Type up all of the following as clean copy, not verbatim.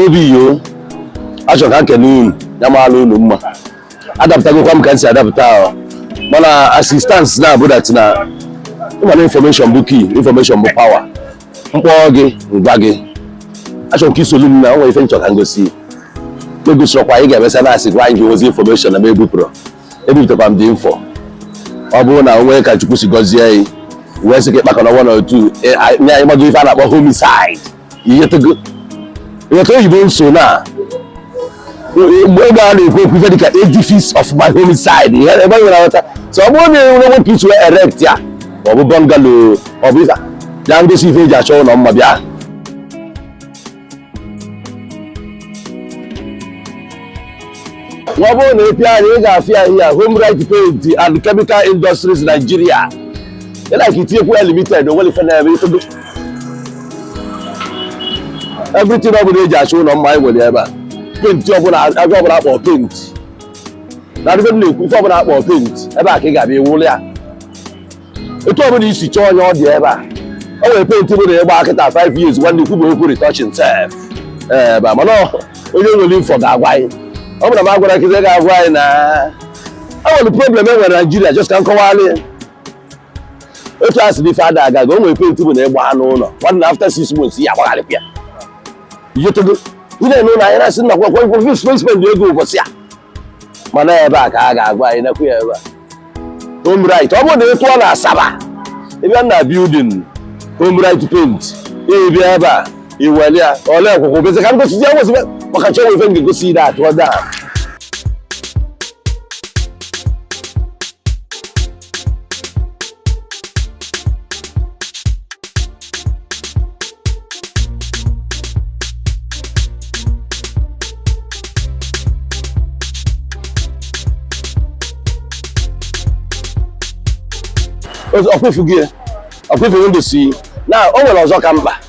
Igbo bụ iyo achọ ka m kene unu ya maala unu mma. Adapụtagokwa m ka m si adapụta ahụ, mana as it stands na abụ that na ịmana information bụ key, information bụ power. M kpọọ gị, m gwa gị, achọrọ m ka isolu m na o nwere ife m chọ ka m gosi. Egosirọkwa anyị ga-emesịa na-asị gwa anyị ozi information na m ebupụrụ ebupụtakwa m dị info. Ọ bụrụ na o nwee ka Chukwu si gọzie anyị wee sị ka ịkpakọrọ one or two nye anyị, gbago ife a na-akpọ homicide. Ihe oyibo nso na mgbe oge a na-ekwu okwu ife dịka edifice of my homicide, ihe ebe nwere aghọta. So ọ bụrụ na enwere nwoke isi wee erect ya, ma ọ bụ bungalow, ọ bụ ife bịa ngosi ife eji achọ ụlọ mma. Bịa, ọ bụrụ na ị pịa anya, ị ga-afụ ya here, Home Right Paint and Chemical Industries Nigeria. Ị like itinyekwu ya limited, o nwere ife na-eme ifego. Everything ọ bụla eji achọ ụlọ mma, anyị nwere ebe a. Paint ọbụla, ebe ọbụla akpọ paint na ife m na-ekwu, ife ọbụla akpọ paint, ebe a ka ị ga-abịa ewuli ya. Etu ọbụla isi chọọ onye ọ dị ebe a, o nwere paint bụ na ịgba kịta 5 years, nwanne, ikwu bụ okwu retouching sef ebe a. Mana onye nwere info ga-agwa anyị. Ọ bụrụ na m agwara kịta, ga-agwa anyị na o nwere problem e nwere na Nigeria. Just ka m kọwalị ya otu a sị na ife ada agaghị. O nwere paint bụ na ịgba n'ụlọ, nwanne, after 6 months ya agbagharịkwa ya. Iyetogo ị na-ene ụlọ anyị na-asị nna kwa kwa spend ego ụbọchị a. Mana ebe a ka a ga-agwa anyị nekwu ya ebe a, Home Right. Ọ bụrụ na ị tụọ na Asaba, ịbịa na building Home Right Paint, ịbịa ebe a, iwere ya ole ọkwụkwụ bezi ka m gosi ya ngosi maka chọọ ife m ga-egosi ide atụọ daa. Ọkwefu gị, ọkwefu ngosi na o nwere ọzọ ka mkpa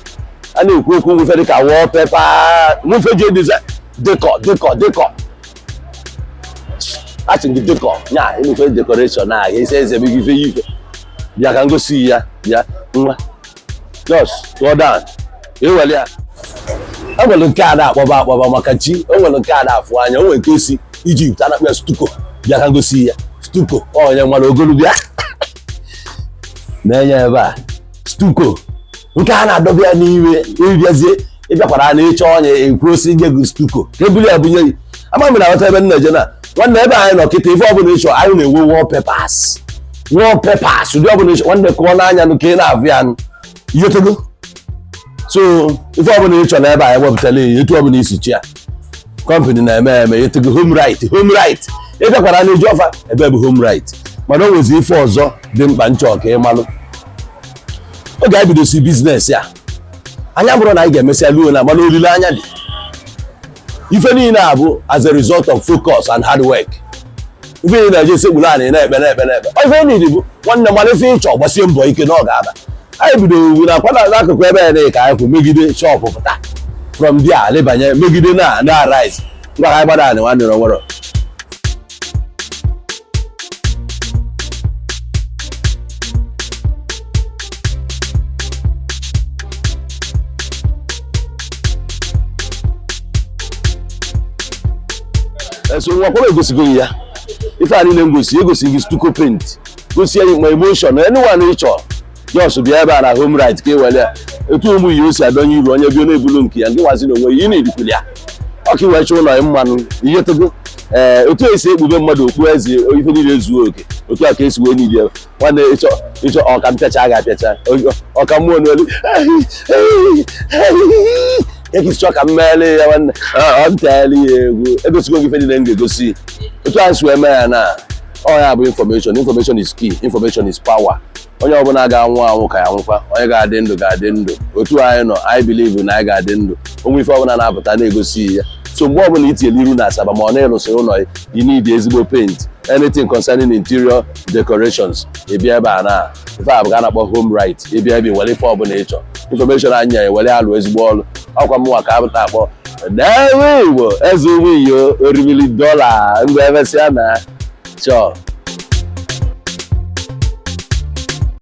a na-ekwu okwu nwufe dịka wallpaper, nwufe ji edize decor, decor, decor. Asị gị decor nya ife decoration na ese eze bụ ife ife. Bịa ka ngosi ya. Bịa nwa, just tụọ down, ewere ya. O nwere nke a na-akpọba akpọba maka chi, o nwere nke a na-afụ anya, o nwere nke si Ijipt a na-akpọ ya stucco. Bịa ka ngosi ya stucco. Onye nwere ogolu bịa na-enye ebe a stucco nke a na-adọba ya n'ime. Ịbịazie, ịbịakwara na ịchọ onye ekwu osi nye gị stucco ka ebuli ya bunye gị. Ama m na aghọta ebe m na-eje na nwanne. Ebe anyị nọ kịta, ife ọbụla ịchọ, anyị na-enwe wallpapers, wallpapers ụdị ọbụla ịchọ, nwanne. Kụọ n'anya nụ ka ị na-avụ ya nụ ihetogo. So ife ọbụla ịchọ na ebe anyị wepụtara ya, etu ọbụla isi chi ya, company na-eme eme etego. Home Right, Home Right, ịbịakwara na eji ọfa ebe bụ Home Right. Mana o nwezi ife ọzọ dị mkpa nchọ ka ị malụ. Oge anyị bidosi business ya, anya bụrụ na anyị ga-emesịa luo na, mana olileanya dị. Ife niile a bụ as a result of focus and hard work. Ife niile na-eje esekpuru anyị na-ekpe, na-ekpe, na-ekpe. Ife niile bụ, nwanne, mana ife ịchọ, gbasie mbọ ike na ọ ga-aba. Anyị bidoro ugwu na akwa n'akụkụ ebe ya ka anyị kwụ megide shop pụta. From there lebanye megide na na arise. Ngwa, ka anyị gbada anyị nwanne na nwere. So nwa kwaba egosigo ya ife a niile m gosi egosi gị stucco paint, gosi ya ma emulsion, anyone ị chọrọ, just bịa ebe a na Home Right ka e were ya. Etu ụmụ iyi o si adọnye iru onye bịa na-ebulu nke ya, nke nwazi na onwe ya ị na-erikwuli ya ọka iwee chọọ ụlọ ya mmanụ ihe togo. Ee, otu esi ekpube mmadụ okpu eze, ife niile zuo oke, otu a ka esi wee niile. Nwanne, ịchọ ịchọ ọka mpịacha ga-apịacha ọka mmụọ n'olu ya ka isi chọọ ka m meele ya. Nwanne, ọ nteli ya egwu egosigo gị ife niile m ga-egosi. Otu a si wee mee ya na ọ ya bụ information. Information is key, information is power. Onye ọbụla ga-anwụ anwụ ka ya nwụkwa, onye ga-adị ndụ ga-adị ndụ. Otu anyị nọ, anyị believe na anyị ga-adị ndụ. Onwe ife ọbụla na-apụta na-egosi ya. So mgbe ọbụla itinyere iru na Asaba, ma ọ na-ịlụsị ụlọ, you need ezigbo paint, anything concerning interior decorations, ị bịa ebe a na ife a bụ ka a na-akpọ Home Right. Ịbịa ebe were ife ọbụla ịchọ, information anyị ewere alụ ezigbo ọrụ. Ọkwa mụnwa ka apụta akpọ n'ebe Igbo eze ụmụ iyo orimili dọla mgbe emesịa na chọọ.